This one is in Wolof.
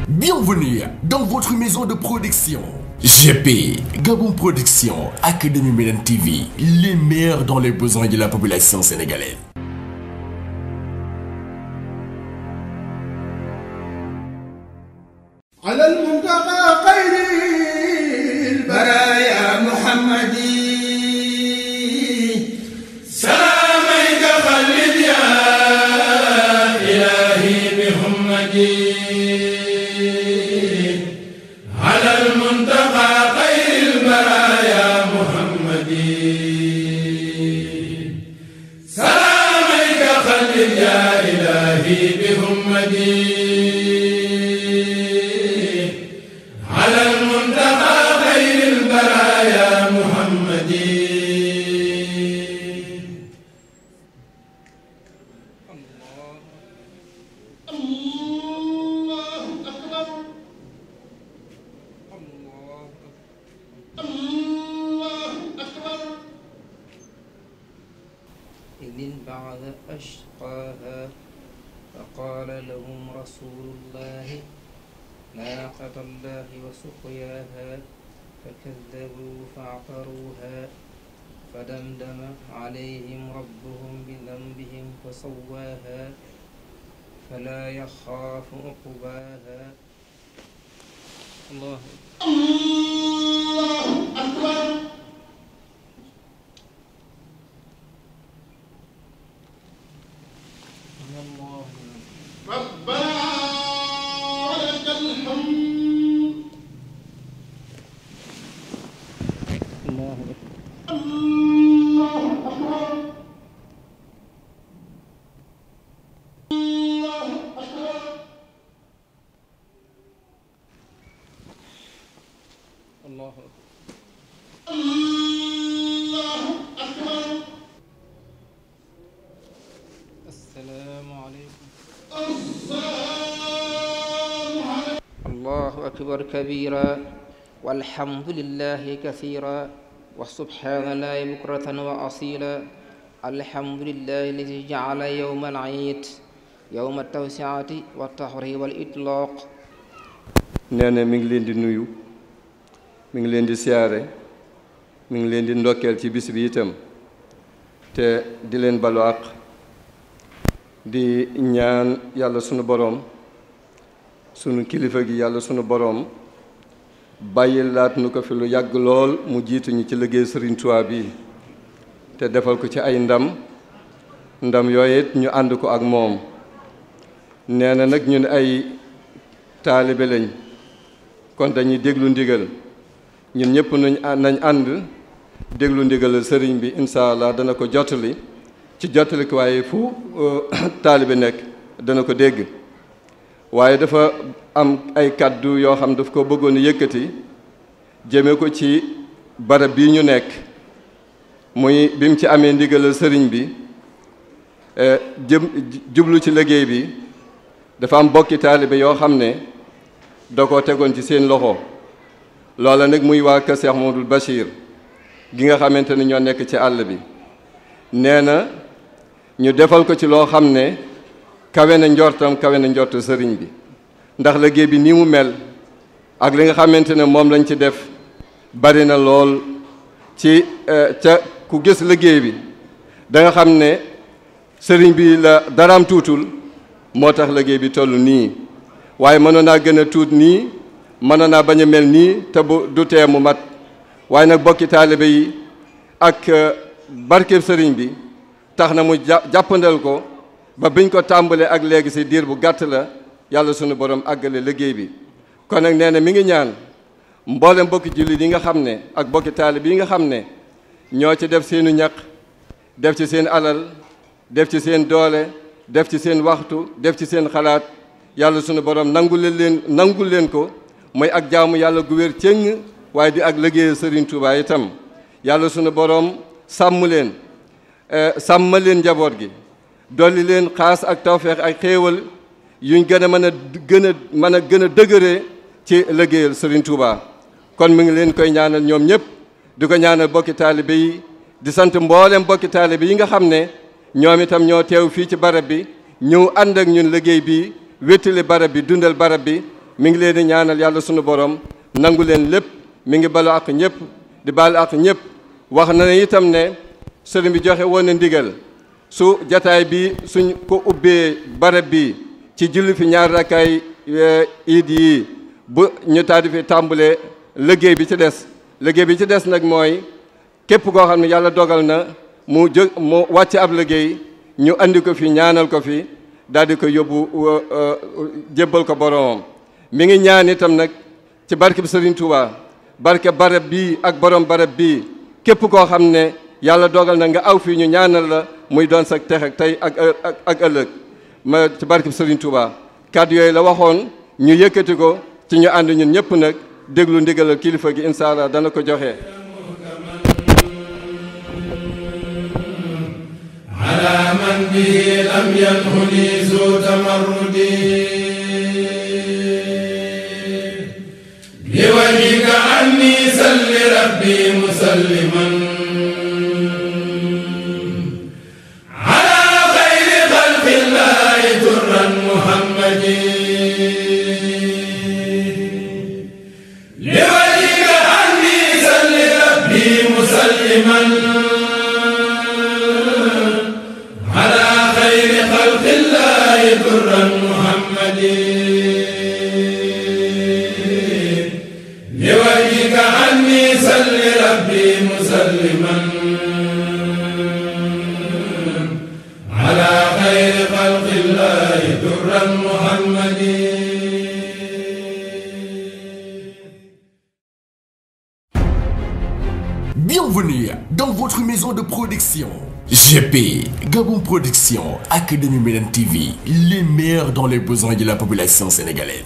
Bienvenue dans votre maison de production. GP, Gabon Production, Académie Médine TV, les meilleurs dans les besoins de la population sénégalaise. على المنتقى خير البرايا محمدي سلاميك خلد يا إلهي بهمتي على المنتقى خير البرايا محمدي سلاميك خلد يا إلهي بهمتي إذ انبعث أشقاها فقال لهم رسول الله ناقة الله وسقياها فكذبوا فعقروها فدمدم عليهم ربهم بذنبهم فسواها فلا يخاف عقباها. الله أكبر. ربنا ولك الحمد. الله أكبر. الله أكبر. الله أكبر. السلام عليكم. الله أكبر كبيرا والحمد لله كثيرا وسبحان الله بكرة وأصيلا. الحمد لله الذي جعل يوم العيد يوم التوسعة والتحرير والإطلاق. neena mi ngi leen di nuyu mi ngi leen di siyaare mi ngi leen di ndokkeel ci bis bi itam te di leen balu àq di ñaan yàlla sunu boroom sunu kilifa gi yàlla sunu boroom bàyyil laat nu ko fi lu yàgg lool mu jiituñu ci liggéey Sëriñ Tuubaa bi te defal ko ci ay ndam yooyu it ñu ànd ko ak moom. nee na nag ñun ay taalibe lañ kon dañuy déglu ndigal ñun ñëpp nañ ànd déglu ndigal sëriñ bi incha allah dana ko jottali ci jottali ko waaye fu taalibe nekk dana ko dégg. waaye dafa am ay kàddu yoo xam daf ko bëggoon yëkkati jëme ko ci barab bii ñu nekk muy bi mu ci amee ndigalal sëriñ bi jublu ci liggéey bi dafa am bokki taalibe yoo xam ne da ko tegoon ci seen loxo. loola nag muy waa kër Cheikh Mouhamadoul Bachir gi nga xamante ne ñoo nekk ci àll bi. nee na ñu defal ko ci loo xam ne kawe na njortam kawe na njort sëriñ bi ndax liggéey bi nii mu mel ak li nga xamante ne moom lañ ci def bari na lool ci ca ku gis liggéey bi da nga xam ne sëriñ bi la daraam tuutul moo tax liggéey bi toll nii waaye mënoon naa gën a tuut nii mënoon naa bañ a mel nii te bu du tee mu mat waaye nag bokki taalibe yi ak barkeb sëriñ bi tax na mu jàppandal ko ba biñ ko tàmbalee ak léegi si diir bu gàtt la yàlla sunu borom àggale liggéey bi. kon nag nee na mi ngi ñaan mboolem bokki jullit yi nga xam ne ak bokki taalibe yi nga xam ne ñoo ci def seenu ñaq def ci seen alal def ci seen doole def ci seen waxtu def ci seen xalaat yàlla sunu borom nangul leen ko mooy ak jaamu yàlla gu wér cëng waaye di ak liggéeyal Sëriñ Tuubaa itam yàlla sunu borom sàmm leen sàmmal leen njaboot gi dolli leen xaas ak tawfeex ak xéewal yuñ gën a mën a dëgëree ci liggéeyal Sëriñ Tuubaa. kon mi ngi leen koy ñaanal ñoom ñëpp di ko ñaanal bokki taalibe yi di sant mboolem bokki taalibe yi nga xam ne ñoom itam ñoo teew fii ci barab bi ñëw ànd ak ñun liggéey bi wéttali barab bi dundal barab bi mi ngi leen di ñaanal yàlla sunu borom nangu leen lépp mi ngi balu ak ñëpp di balu ak ñëpp wax na ne itam ne sëriñ bi joxe woon na ndigal su jataay bi suñ ko ubbee barab bi ci julli fi ñaar rakkaay iid yi bu ñu taadi fi tàmbalee liggéey bi ci des nag mooy képp koo xam ne yàlla dogal na mu wàcc ab liggéey ñu andi ko fi ñaanal ko fi daal di ko yóbbu jébbal ko boromam mi ngi ñaan itam nag ci barke bi Serigne Touba barke barab bii ak borom barab bii képp koo xam ne yàlla dogal na nga aw fii ñu ñaanal la muy doon sa tex tey ak ëllëg ma ci barke bi Serigne Touba kàddu yooyu la waxoon ñu yëkkati ko ci ñu ànd ñun ñëpp nag déglu ndigalal kilifa gi incha allah dana ko joxe. ala man bihi lam yadxuli zu tamarrudi li wajhika anni salli rabbi musalliman ala xayri xalqillahi turran muhammadi li wajhika anni salli rabbi musalliman درا محمدي لوجهك عني صل ربي مسلما على خير خلق الله درا محمدي. Bienvenue dans votre maison de production. GP, Gabon Production, Académie Médine TV, les meilleurs dans les besoins de la population sénégalaise.